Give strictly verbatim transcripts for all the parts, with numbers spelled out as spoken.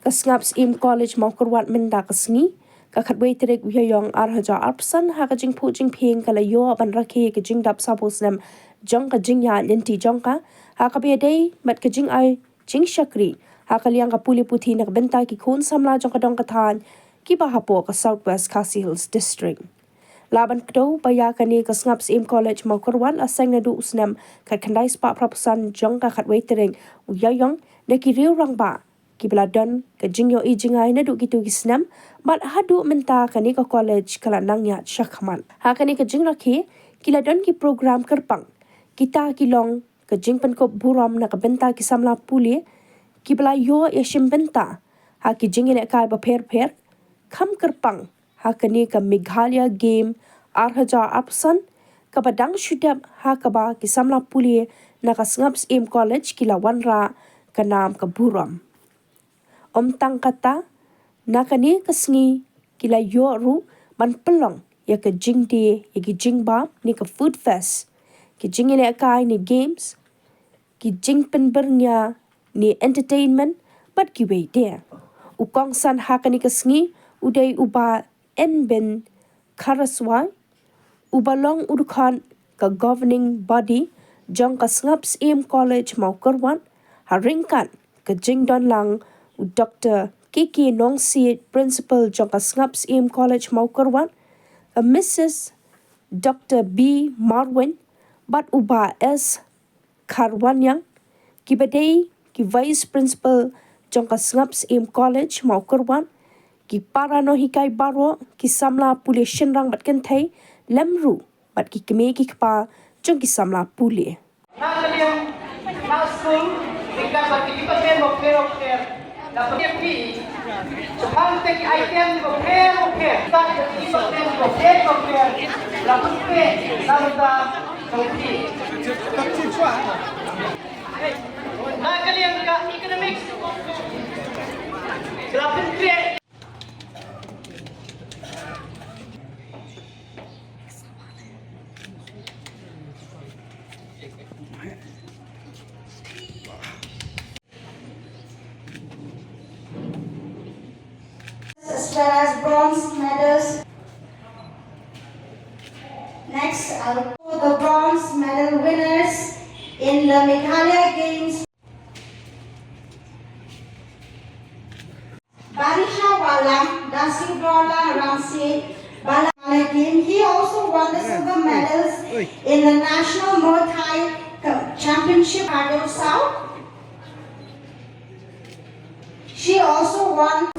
Ka Sngap Syiem College Mawkyrwat mynta ka sngi, ka khatwei tarik u Ïaïong ar hajar arphew san, ha ka jingphuh jingphieng ka la ïoh ban rakhe ka jingdap sawphew snem jong ka jingïaid lynti jong ka, ha kaba ïadei bad ka jingai jingshakri ha ka liang ka pule puthi na ka bynta ki khun samla jong ka dong ka thaiñ kiba hapoh ka South West Khasi Hills District. Lah ban kdew ba ïa kane ka Sngap Syiem College Mawkyrwat la seng naduh u snem khatkhyndai spah phraphew san jong ka khatwei tarik u Ïaïong da ki riew rangbah kiba la don ka jingïohi jingai naduh kito ki snem, bad haduh mynta kane ka college ka la nang ïaid shakhmat. Ha kane ka jingrakhe ki la don ki program kyrpang, kita ki long ka jingpynkup burom na ka bynta ki samla pule kiba la ïoh ïashim bynta ha ki jingïalehkai bapher bapher, kham kyrpang ha kane ka Meghalaya Game ar hajar arphew san, kaba dang shu dep ha kaba ki samla pule na ka Sngap Syiem College ki la wanrah ka nam ka burom. Ym tang kata, na kane ka sngi ki la ïoh ruh ban pynlong ïa ka jingdie, ïa ki jingbam ne ka food fest, ki jingïalehkai ne games, ki jingpynbyrngia ne entertainment bad kiwei de. U kongsan ha kane ka sngi u dei u Bah Enbin Kharaswai, uba long u dkhot ka governing body jong ka Sngap Syiem College Mawkyrwat, ha ryngkat ka jingdon lang u Doktor K K Nongsiej, Principal jong ka Sngap Syiem College Mawkyrwat, ka Missus Doktor B Marwin, bad u Bah S Kharwaniang, kiba dei ki Vice Principal jong ka Sngap Syiem College Mawkyrwat, ki para nonghikai baroh, ki samla pule shynrang bad kynthei, lem ruh bad ki kmie ki kpa jong ki samla pule. Na ka liang ka skul, ryngkat bad ki department bapher bapher, la pynïaid phi shaphang ki item bapher bapher, ryngkat bad ki department bapher bapher, la pyntrei na ka bynta jong phi. Na ka liang ka economics, la pyntrei. As well as bronze medals. Next, I'll call the bronze medal winners in the Meghalaya Games. Barisha Walam, Dasudorla Ramse, Bala Game. He also won the silver medals in the National Muay Thai Co- Championship, Khardoh South. She also won.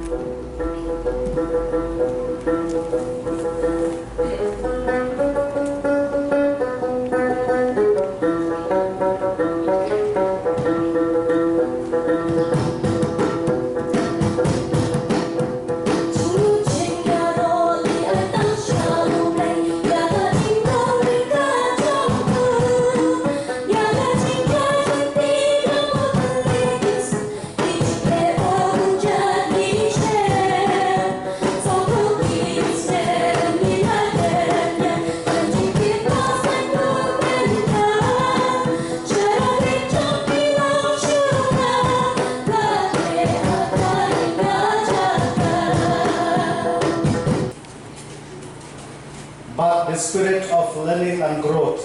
But the spirit of learning and growth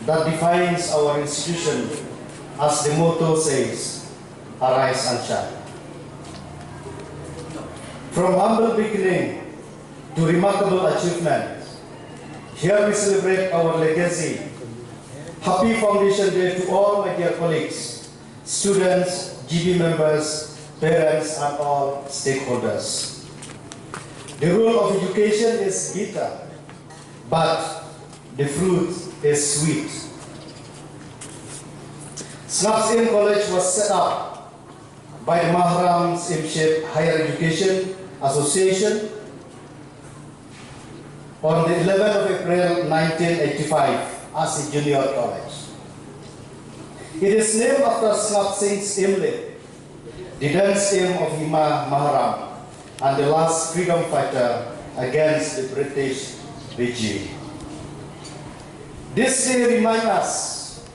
that defines our institution, as the motto says, arise and shine. From humble beginning to remarkable achievement, here we celebrate our legacy. Happy Foundation Day to all my dear colleagues, students, G B members, parents, and all stakeholders. The role of education is bitter, but the fruit is sweet. Sngap Syiem College was set up by the Maharam Syiemship Higher Education Association on the eleventh of April nineteen eighty-five as a junior college. It is named after Sngap Sing Syiem Leh, the then Syiem of Hima Maharam and the last freedom fighter against the British regime. This day reminds us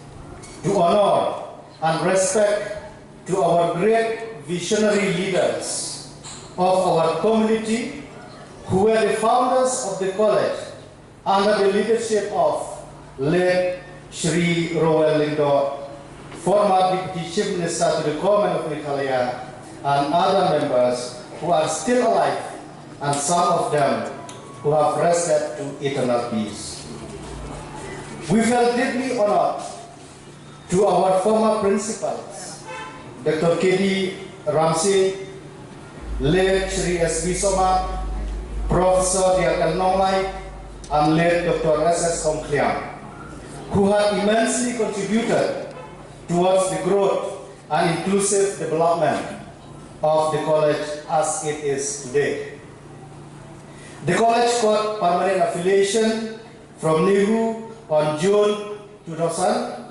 to honor and respect to our great visionary leaders of our community who were the founders of the college under the leadership of late Shri Rowell Lyngdoh, former Deputy Chief Minister to the Government of Meghalaya, and other members who are still alive, and some of them who have rested to eternal peace. We felt deeply honored to our former principals, Doctor K D Ramsing, late Shri S B Somar, Professor Diakal Nonglait, and late Doctor S S Khongkliang, who had immensely contributed towards the growth and inclusive development of the college as it is today. The college got permanent affiliation from NEHU on June two thousand,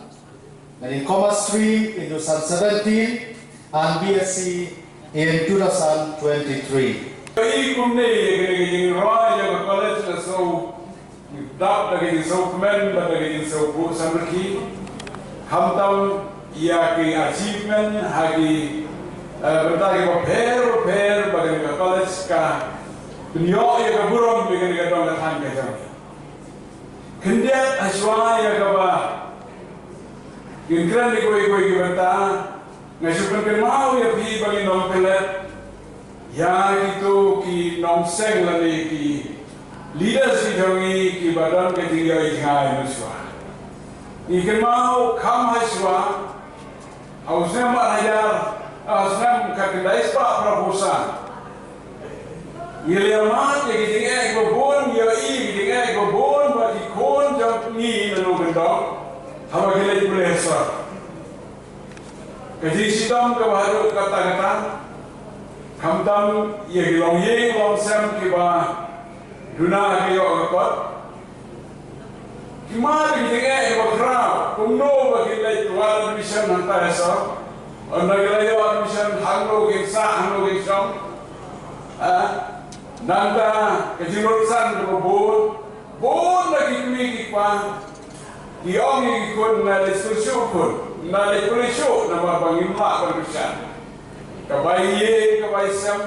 and in commerce stream in two thousand seventeen, and B S C in two thousand twenty-three. Ïa kumne ïa kane ka jingrwai ïa ka college la shu dap da ka jingsngewkmen bad da ka jingsngewbha samrkhie. Khamtam ïa ki achievement ha ki, eh, bynta kiba pher bapher ba kane ka college ka pynïoh ïa ka burom ïa kane ka dong ka thaiñ ka jong. Khyndiat hashwa ïa kaba ngin kren ïa kiwei kiwei ki bynta, nga shu pynkynmaw ïa phi ba ngin ym klet ïa kito ki nongseng lane ki leaders ki jong ngi kiba don ka jingïohi jngai mynshuwa. Ngi kynmaw kham hashwa ha u snem ar hajar, ha u snem khatkhyndai spah phra phew san. Ngi la ïa mad ïa ki jingeh kiba bun, ngi ïohi ïa ki jingeh kiba bun bad ki khun jong ngi na nongkyndong haba ki leit pule ha sor. Ka jingshitom kaba haduh katta katta, khamtam ïa ki longïing longsem kiba duna ha ka ïoh ka kot. Ki mad ïa ki jingeh kiba khraw, kumno ba kin leit wad admission hangtai ha sor. Ynda ki la ïoh admission hangno kin sah, hangno kin shong. Ah, nangta ka jingmut san kaba bun, bun na ki kmie ki kpa ki ong ïa ki khun, na leit skul shuh khun, na leit pule shuh, namar ba ngim lah ban kyrshan. Ka bai ïing, ka bai sem,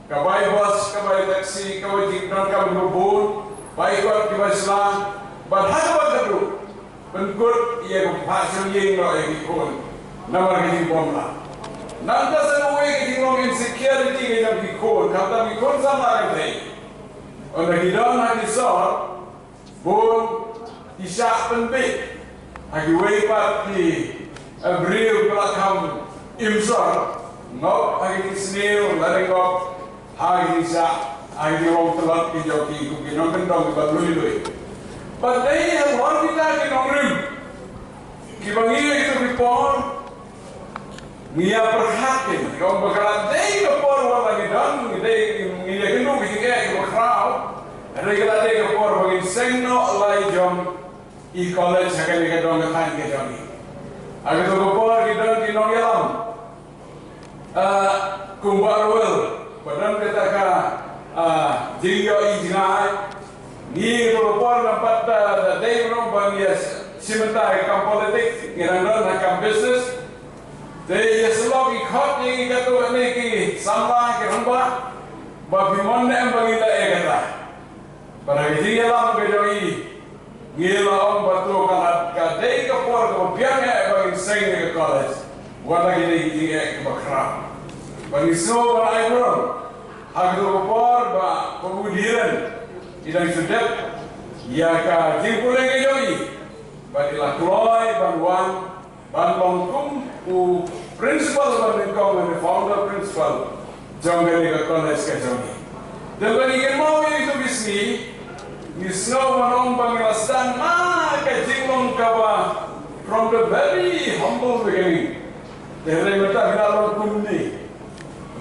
ka bai bus, ka bai taxi, ka bai jingdonkam kiba bun, bai kot kiba sla, bad ha kaba khatduh pynkut ïa ka phah shong ïing noh ïa ki khun namar ka jingbymlah. Nangta sa kawei ka jinglong insecurity ka jong ki khun, khamtam ki khun samla kan thei. Ynda ki don ha ki sor, bun ki shah pynbit ha kiwei pat ki, eh, briew ba la kham im sor, ngop ha ki sniew lane ngop ha ki shah, ha ki long tlot ki jong ki kum ki nongkyndong kiba lui lui. Bad dei halor kita ki nongrim kiba ngi ïa kito ki por ngi ïa pyrkhat, ki ong ba ka la dei ka por wat la ngi don, ngi dei, ngi ïa kynduh ki jingeh kiba khraw. Hynrei ka la dei ka por ba ngin seng noh lai jong i college ha kane ka dong ka thaiñ ka jong ngi. Ha kato ka por ki don ki nongïalam, ah, kumba Rowell, ba don kata ka, ah, jingïohi jngai. Ngi kato ka por ngam pat, ah, dei ban ong ba ngi ïa shim bynta ha ka kam politics, ngi dang don ha ka kam business. Te ïa sylloh ki khot ïa ngi katto katne ki samla ki rangbah ba phi mon ne em ba ngi la ïa kata. Bad ha ka jingïalam ka jong ngi, ngi la ong ba to ka la, ka dei ka por kaba biang eh ba ngin seng ïa ka college. Wat la ki dei ki jingeh kiba khraw. Ba ngin sngew ban ai burom ha kato ka por ba, ba u Dhiren i dang shu dep ïa ka jingpule ka jong ngi. Bad i la kloi ban wan ban long kum u principal ba nyngkong lane founder principal jong kane ka college ka jong ngi. Te ba ngi kynmaw ïa kito ki sngi, ngi sngew ban ong ba ngi la sdang na ka jinglong kaba from the very humble beginning. Te hynrei mynta ngi la long kumne.